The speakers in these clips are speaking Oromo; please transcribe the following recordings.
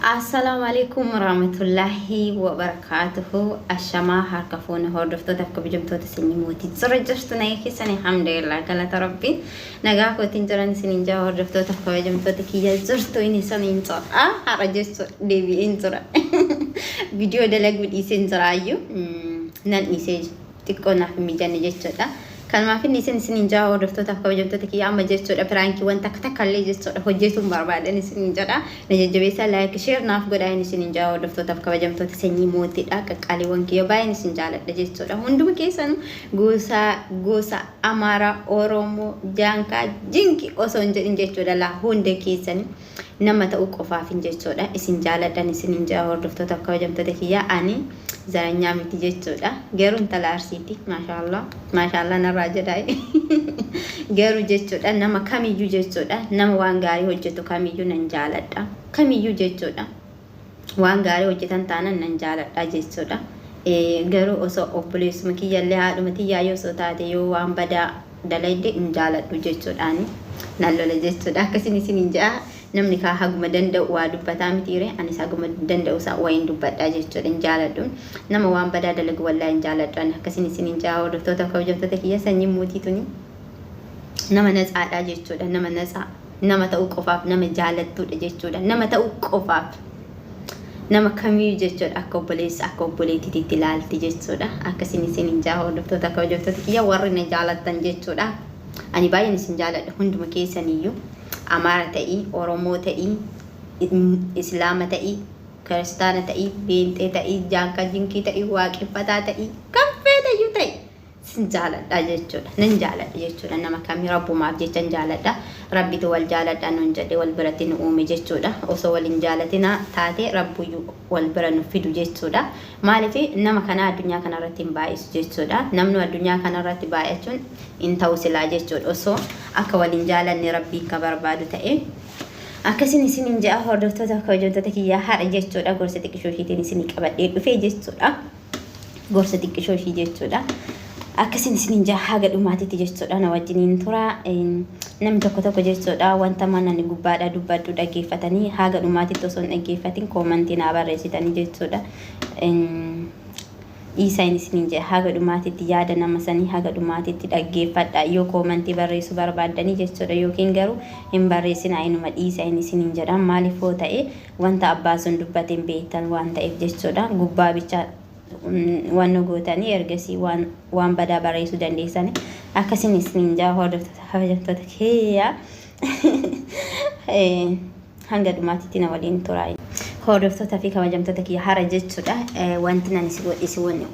Assalaamu alaikum warahmatullaahi wabarakaatuhu. Ashamaa harka fuune hordoftootaaf kabajamtoota sanyii mootii jira jirtu nagaa keessanii alhamdulillah galata rabbii nagaa kootiin jiran isiniin jaa hordoftootaaf kabajamtoota kiyya jirtu inni saniin jira har'a jechuudha deebi'een jira viidiyoo dalaguu dhiiseen jiraayyuu nan dhiisee xiqqoo naaf hin mijanne jechuudha. Kanumaaf inni isin isiniin jaa hordoftootaaf kabajamtoota kiyya amma jechuudha piraankiiwwan takka takka illee jechuudha hojjetuun barbaadan isiniin jedha. Na jajjabeessaa like share naaf godhaa inni isiniin jaa hordoftootaaf kabajamtoota sanyii mootiidha qaqqaaliiwwan kiyya baay'een isin jaaladha jechuudha. Hunduma keessanuu gosa gosa Amaaraa Oromoo Jaankaa Jinki osoo hin jedhin jechuudha laa hunda keessanii nama ta'uu qofaafin jechuudha isin jaaladhan isinin jedha hordoftootaaf kabajamtoota kiyyaa ani zaranyaa miti jechuudha garuu intala arsiiti maashaallah maashaallah narraa jedhaa garuu jechuudha nama kamiyyuu jechuudha nama waan gaarii hojjetu kamiyyuu nan jaaladha kamiyyuu jechuudha waan gaarii hojjetan taanan nan jaaladha jechuudha garuu osoo obboleessuma kiyyallee haadhuma tiyyaa yoo osoo taate yoo waan badaa dalayde hin jaaladhu jechuudhaani nan lola jechuudha akkasin isiniin jedha namni kaa haguma danda'u waa dubbataa mitiire anis haguma danda'u isaa wayin dubbadha jechuudha hin jaaladhu nama waan badaa dalagu wallaahi hin jaaladhu ani akkasin isiniin jedha hordoftoota kabajamtoota kiyya sanyiin mootii tuni nama natsaadha jechuudha nama natsaa nama ta'uu qofaaf nama jaalattuudha jechuudha nama ta'uu qofaaf nama kamiyyuu jechuudha akka obboleessa akka obboleettiitti ilaalti jechuudha akkasiin isin jaa hordoftoota kabajamtoota kiyya warri na jaalattan jechuudha ani baay'een isin jaaladha hunduma keessaniyyuu Amaara ta'ii Oromoo ta'ii Islaama ta'ii Kiristaana ta'ii Beenxee ta'ii Jaankaa Jinkii ta'ii Waaqeffataa ta'ii kan feeteyyuu ta'ii sin jaaladha jechuudha. Nan jaaladha jechuudha. Nama kamii rabbumaaf jechan jaaladha. Rabbitu wal jaaladha nun jedhe wal biratti nu uume jechuudha. Osoo wal hin jaalatina taate rabbuyyuu wal bira nu fidu jechuudha. Maaliif nama kanaa addunyaa kanarratti hin baay'isu jechuudha. Namni addunyaa kanarratti baay'achuun hin ta'u silaa jechuudha. Osoo akka wal hin jaalanne rabbiin ka barbaadu ta'e. Akkasin isinin ja'a hordoftoota kabajamtoota kiyyaa haadha jechuudha. Gorsa xiqqishoo ishiitiin isinii qabadhee dhufee jechuudha. Gorsa xiqqishoo ishii jechuudha. Akkasin isinin jaa haga dhumaatitti jechuudha na wajjiniin tura. Namni tokko tokko jechuudha wanta mana ani gubbaadha dubbadhu dhaggeeffatanii haga dhumaatitti osoo hin dhaggeeffatin koomantii naa barreessitanii jechuudha. Dhiisaa inni isinin jedha haga dhumaatitti yaada nama sanii haga dhumaatitti dhaggeeffadha yoo koomantii barreessuu barbaaddanii jechuudha yookiin garuu hin barreessinaa inuma dhiisaa inni isinin jedha maaliif hoo ta'e wanta abbaa sun dubbate hin beektan waan ta'eef jechuudha. Gubbaa bicha waan nu gootanii ergasii waan waan badaa barreessuu dandeessani. Akkasiin isiniin jaa hordoftoota kabajamtoota kiyya. Hanga dhumaatitti na waliin turaa. Hordoftoota fi kabajamtoota kiyya hara jechuudha. Wanti nan isin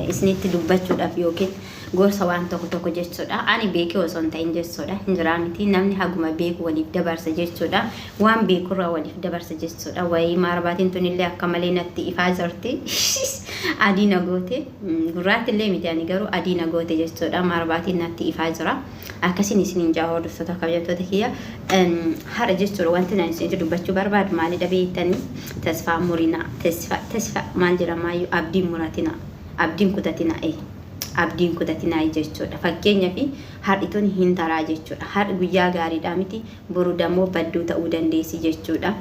isinitti dubbachuudhaaf yookiin gorsa waan tokko tokko jechuudha. Ani beekee osoo hin ta'in jechuudha. Hin jiraa miti namni haguma beeku waliif dabarsa jechuudha. Waan beekurraa waliif dabarsa jechuudha. Wayii maarbaatiin tunillee akka malee natti ifaa jirti. Adii na goote. Gurraatti illee miti ani garuu adii na goote jechuudha. Maarbaatiin natti ifaa jira. Akkasiin isiniin jaa hordoftoota kabajamtoota kiyya. Har'a jechuudha wanti ani isinitti dubbachuu barbaadu maalidha beektanii? Tasfaa murinaa. Tasfa tasfa maal jedhamaayyuu abdiin muratinaa. Abdiin kutatinaa. Abdiin kutatinaa jechuudha. Fakkeenyaaf har'i tun hin taraa jechuudha. Har'i guyyaa gaariidha miti boru dammoo badduu ta'uu dandeessi jechuudha.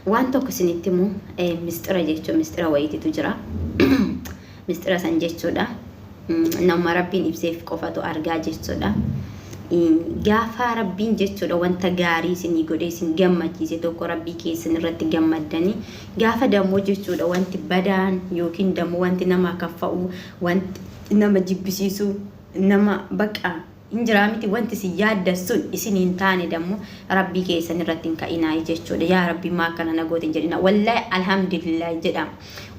Waan tokko isinitti himu misxira jechuun misxira wayiititu jira. Misxira san jechuudha. Nama rabbiin ibseef qofatu argaa jechuudha. Gaafa rabbiin jechuudha wanta gaarii isinii godhee isin gammachiise tokko rabbii keessan irratti gammaddanii gaafa dammoo jechuudha wanti badaan yookiin dammoo wanti nama kaffa'u wanti nama jibbisiisu nama baqa hin jiraa miti wanti isin yaaddan sun isin hin taane dammoo rabbii keessan irratti hin ka'inaa jechuudha yaa rabbii maa akkana na goote hin jedhina wallaahi alhamdulillah jedhama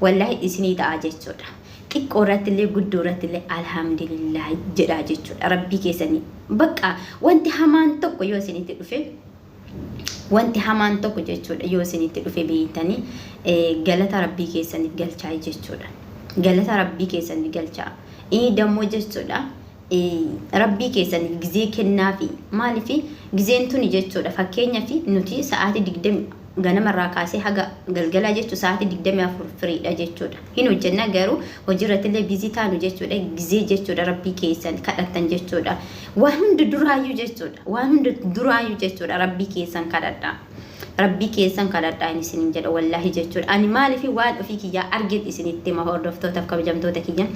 wallaahi isinii ta'a jechuudha. Xiqqoo irratti illee guddoo irratti illee alhamdulillah jedhaa jechuudha rabbii keessanii bakka wanti hamaan tokko yoo isinitti dhufe wanti hamaan tokko jechuudha yoo isinitti dhufe beektanii galata rabbii keessaniif galchaa jechuudha galata rabbii keessaniif galchaa inni dammoo jechuudha rabbii keessaniif gizee kennaafi maaliif gizeen tuni jechuudha fakkeenyaaf nuti sa'aatii 20 ganamarraa kaasee haga galgalaa jechuun sa'aatii 24 firiidha jechuudha hin hojjenna garuu hojii irratti illee bizii taanu jechuudha gizee jechuudha rabbii keessan kadhattan jechuudha waan hunda duraayyuu jechuudha waan hunda duraayyuu jechuudha rabbii keessan kadhadha. Rabbii keessan kadhadhaa inni isinin jedha wallaahi jechuudha. Ani maaliif waan ofii kiyyaa argeen isinitti hima, hordoftootaaf kabajamtoota kiyya.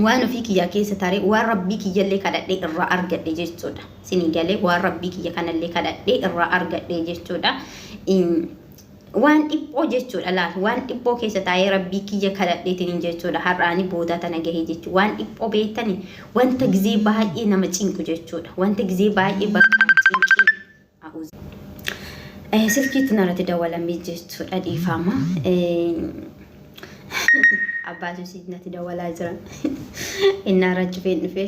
Waan ofii kiyyaa keessa taree, waan Rabbii kiyyallee kadhadhee irraa argadhe jechuudha. Isinii galee, waan Rabbii kiyya kanallee kadhadhee irraa argadhe jechuudha. Waan dhiphoo jechuudha laal, waan dhiphoo keessa taa'ee Rabbii kiyya kadhadheetiin jechuudha har'aani boodaa tana gahee jechuudha. Waan dhiphoo beektani, wanta gizee baay'ee nama cinqu jechuudha. Wanta gizee baay'ee bakka cinqii. Silkiitu narratti dawalamee jechuudha, dhiifama. Abbaatu si natti dawalaa jira. Innaa irra cufeen dhufe.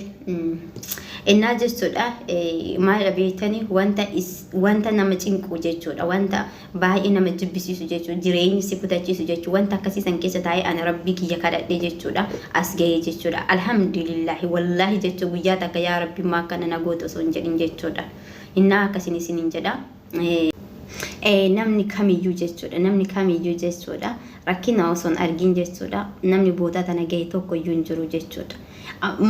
Innaa jechuudha, maal beektanii, wanta nama cinqu jechuudha. Wanta baay'ee nama jibbisiisu jechuudha. Jireenyi si kutachiisu jechuudha. Wanta akkasii san keessa taa'ee ani Rabbii kiyya kadhadhe jechuudha. As gahee jechuudha. Alhamdulillahi wallaahi jechuudha, guyyaa takka yaa Rabbi maa akkana na goote osoo hin jedhin jechuudha. Innaa akkasiin isiniin jedha. Namni kamiyyuu jechuudha, namni kamiyyuu jechuudha, rakkina osoo hin argin jechuudha, namni boodaa tana gahe tokko iyyuu hin jiru jechuudha.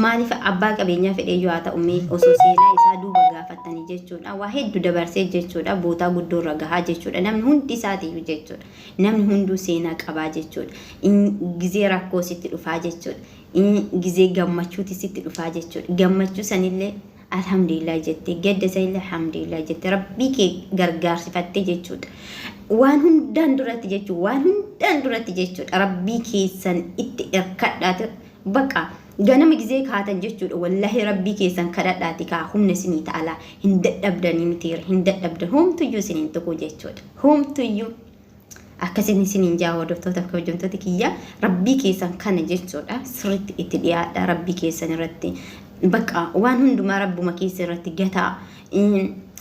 Maaliif abbaa qabeenyaa fedheeyyuu haa ta'u, mee osoo seenaa isaa duuba gaafattanii jechuudha, waa hedduu dabarsee jechuudha bootaa guddoo irra gahaa jechuudha. Namni hundi isaatiiyyuu jechuudha, namni hunduu seenaa qabaa jechuudha. Gizee rakkoo sitti dhufaa jechuudha, gizee gammachuuti sitti dhufaa jechuudha. Gammachuu sanillee alhamdulillah jettee, gadda sanillee alhamdulillah jettee, Rabbii kee gargaarsifattee jechuudha. Waan hundaan duratti jechuudha. Waan hundaan duratti jechuudha. Rabbii keessan itti irkadhaati. Baqa ganama gizee kaatan jechuudha. Wallahi Rabbii keessan kadhadhaati kaa, humna isinii ta'alaa hin dadhabdanii mitiira, hin dadhabdan, homtuyyuu isiniin tuquu jechuudha. Homtuyyuu. Akkasiin isiniin jaa, hordoftoota fi kabajamtoota kiyya, Rabbii keessan kana jechuudha sirriitti itti dhiyaadha. Rabbii keessan irratti bakka waan hundumaa rabbuma keessa irratti gataa.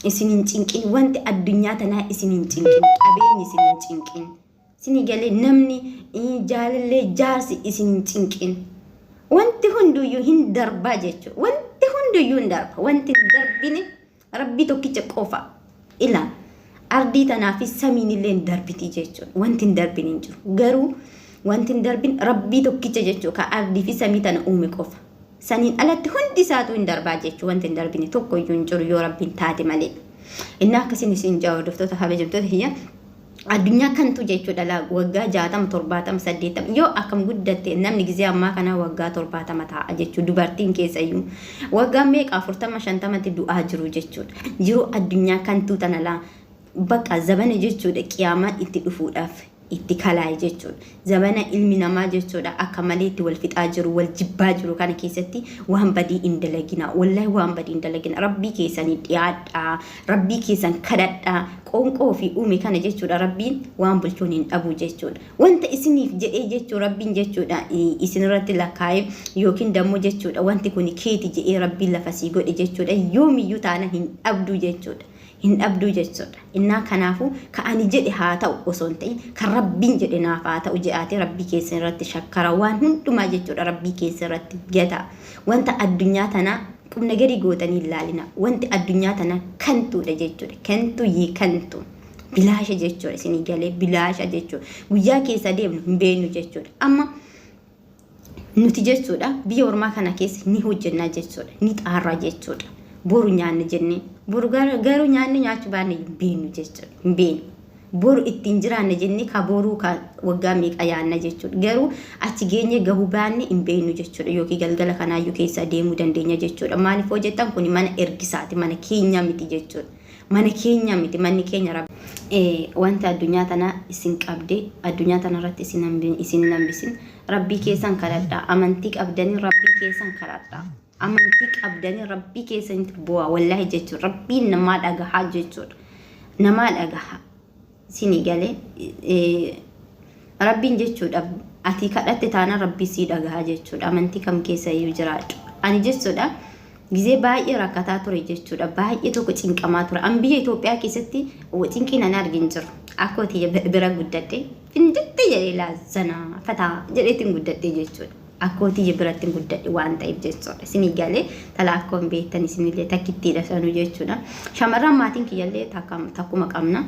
Isin hin cinqin wanti addunyaa tanaa, isin hin cinqin qabeenyi, isin hin cinqin, isinii galee, namni, jaalallee, jaarsi isin hin cinqin. Wanti hunduyyuu hin darbaa jechuudha. Wanti hunduyyuu hin darba. Wanti hin darbine Rabbii tokkicha qofa. Ila ardii tanaa fi samiin illee hin darbiti jechuudha. Wanti hin darbin hin jiru. Garuu wanti hin darbin Rabbii tokkicha jechuudha. Ka ardii fi samii tana uume qofa. Saniin alatti hundi isaatu hin darbaa jechuudha. Wanti hin darbine tokko iyyuu hin jiru yoo Rabbiin taate malee. Inni akkasiin isin jaa, hordoftoota kabajamtoota kiyya. Addunyaa kantu jechuudha laa, waggaa 60, 70, 80 yoo akkam guddatte, namni gizee ammaa kana waggaa 70 taa'a jechuudha. Dubartiin keessayyuu waggaa meeqa, 40, 50tti du'aa jiru jechuudha. Jiru addunyaa kantuu tana laa, bakka zabana jechuudha qiyaamaan itti dhufuudhaaf itti kalaa'e jechuudha. Zabana ilmi namaa jechuudha akka malee itti wal fixaa jiru, wal jibbaa jiru kana keessatti waan badii hin dalagina. Wallahi waan badii hin dalagina. Rabbii keessanii dhiyaadhaa. Rabbii keessan kadhadhaa. Qoonqoo fi uume kana jechuudha Rabbiin waan bulchuun hin dhabu jechuudha. Wanta isiniif jedhee jechuu Rabbiin jechuudha isinirratti lakkaa'ee yookiin dammoo jechuudha wanti kun keeti jedhee Rabbiin lafa sii godhe jechuudha, yoomiyyuu taana hin dhabduu jechuudha. Hin dhabduu jechuudha. Innaa kanaafuu ka ani jedhe haa ta'u osoo hin ta'in, kan Rabbiin jedhe naaf haa ta'u jedhaatee Rabbii keessan irratti shakkara, waan hundumaa jechuudha Rabbii keessan irratti gataa. Wanta addunyaa tanaa qubna gadi gootanii hin laalina. Wanti addunyaa tanaa kantuudha jechuudha. Kantu yee kantu. Bilaasha jechuudha, isinii galee, bilaasha jechuudha. Guyyaa keessa deemnu hin beeknu jechuudha. Amma nuti jechuudha biyya ormaa kana keessa ni hojjennaa jechuudha, ni xaarraa jechuudha. Boru nyaanne jennee, boru garuu nyaanne nyaachuu baanne hin beeknu jechuudha, hin beeknu. Boru ittiin jiraanne jennee ka boruu ka waggaa meeqa yaanna jechuudha. Garuu achi geenye gahuu baanne hin beeknu jechuudha. Yookiin galgala kanaayyuu keessa deemuu dandeenya jechuudha. Maaliif hojjettan, kun mana ergisaati, mana keenya miti jechuudha. Mana keenya miti, manni keenya Rabbi. Wanta addunyaa tana isin qabde, addunyaa tana irratti isin hin hambisin. Rabbii keessan kadhadhaa. Amantii qabdanii Rabbii keessan kadhadhaa. Amantii qabdanii Rabbii keessanitti bu'aa wallaahi jechuudha. Rabbiin namaa dhagahaa jechuudha. Namaa dhagahaa. Isinii galee, Rabbiin jechuudha ati kadhatte taanaan Rabbii sii dhagahaa jechuudha. Amantii kam keessa iyyuu jiraadhu. Ani jechuudha gizee baay'ee rakkataa ture jechuudha. Baay'ee tokko cinqamaa ture. An biyya Itoophiyaa keessatti cinqii nan argin jiru. Akkoo tiyya bira guddadhe. Finditti jedhee laazzanaa fataa jedheetiin guddadhe jechuudha. Akkoo tiyya biratti guddadhe waan ta'eef jechuudha. Isinii galee, talaa akkoon beektan isinillee takkittiidha sanuu jechuudha. Shamarran maatiin kiyyallee takkuma qabna.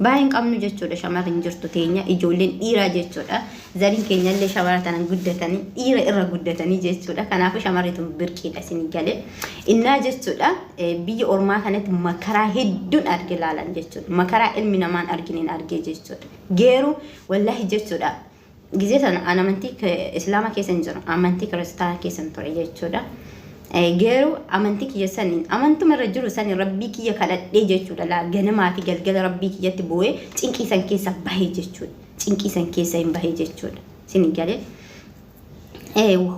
Baay'ee hin qabnu jechuudha shamarri hin jirtu teenya ijoolleen dhiiraa jechuudha. Zariin keenyallee shamara tanan guddatanii dhiira irra guddatanii jechuudha. Kanaafuu shamarri tun birqiidha isin galee. Innaa jechuudha biyya ormaa kanatti makaraa hedduun arge laalan jechuudha. Makaraa ilmi namaan argine argee jechuudha. Geeruu wallahi jechuudha. Gizee sana an amantii islaama keessa hin jiru. Amantii kiristaanaa keessa hin ture jechuudha. Geeruu amantii kiyya saniin amantuma irra jiru saniin rabbii kiyya kadhadhee jechuudha. Laa ganamaa fi galgala rabbii kiyyatti bu'ee cinqii san keessa bahee jechuudha. Cinqii san keessa hin bahee jechuudha. Isin galee.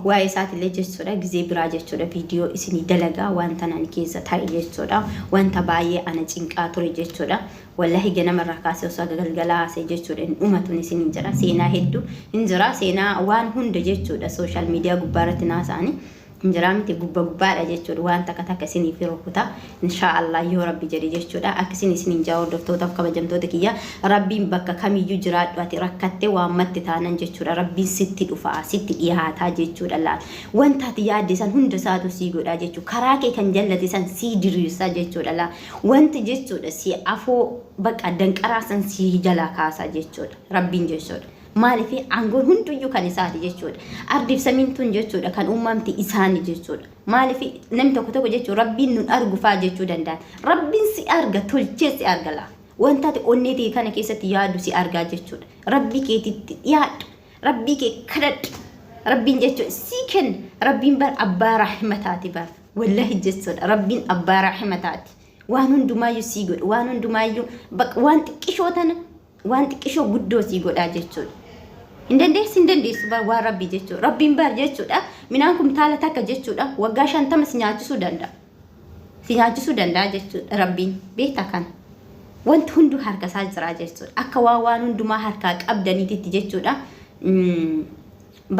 Waa'ee isaatillee jechuudha gizee biraa jechuudha viidiyoo isinii dalagaa wanta ani keessa ta'e jechuudha wanta baay'ee ana cinqaa ture jechuudha wallahi ganama irraa kaasee osoo haga galgalaa haasee jechuudha hin dhumatun isiniin jedha seenaa hedduu hin jira seenaa waan hunda jechuudha sooshaal miidiyaa gubbaa irratti naasa'anii hin jiraa miti gubba gubbaadha jechuudha waan takka takka isiniif rukuta inshaa Allah yoo rabbi jedhe jechuudha akka isin isiniin jaa hordoftootaaf kabajamtoota kiyya rabbiin bakka kamiyyuu jiraadhu ati rakkatte waan matti taanan jechuudha rabbiin sitti dhufaa sitti dhiyaataa jechuudha laal wanta ati yaadde san hunda isaatu sii godhaa jechuudha karaa kee kan jallate san sii diriirsaa jechuudha laal wanti jechuudha si afoo bakka danqaraa san sii jalaa kaasaa jechuudha rabbiin jechuudha. Maaliif aangoon hunduyyuu kan isaati jechuudha. Ardiif samiin tun jechuudha kan uumamti isaani jechuudha. Maaliif namni tokko tokko jechuun rabbiin nun argu fa'aa jechuu danda'an. Rabbiin si arga tolchee si arga laa. Wanta ati onnee tee kana keessatti yaadu si argaa jechuudha. Rabbii keetitti dhiyaadhu. Rabbii kee kadhadhu. Rabbiin jechuudha si kenna. Rabbiin bar abbaa rahmataati bar. Wallahi jechuudha rabbiin abbaa rahmataati. Waan hundumaayyuu sii godhu waan hundumaayyuu waan xiqqishoo tana waan xiqqishoo guddoo sii godhaa jechuudha. Hin dandeessu hin dandeessu bar waan rabbii jechuudha. Rabbiin bar jechuudha. Midhaan kumtaala takka jechuudha. Waggaa 50 si nyaachisuu danda'a. Si nyaachisuu danda'a jechuudha rabbiin. Beektaa kana. Wanti hunduu harka isaa jira jechuudha. Akka waan waan hundumaa harkaa qabdaniititti jechuudha.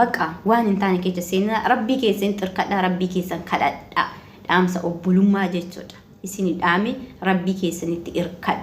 Bakka waan hin taane keessa seenaa rabbii keessan xirkadhaa rabbii keessan kadhadhaa. Dhaamsa obbolummaa jechuudha. Isin dhaame rabbii keessanitti irkadha.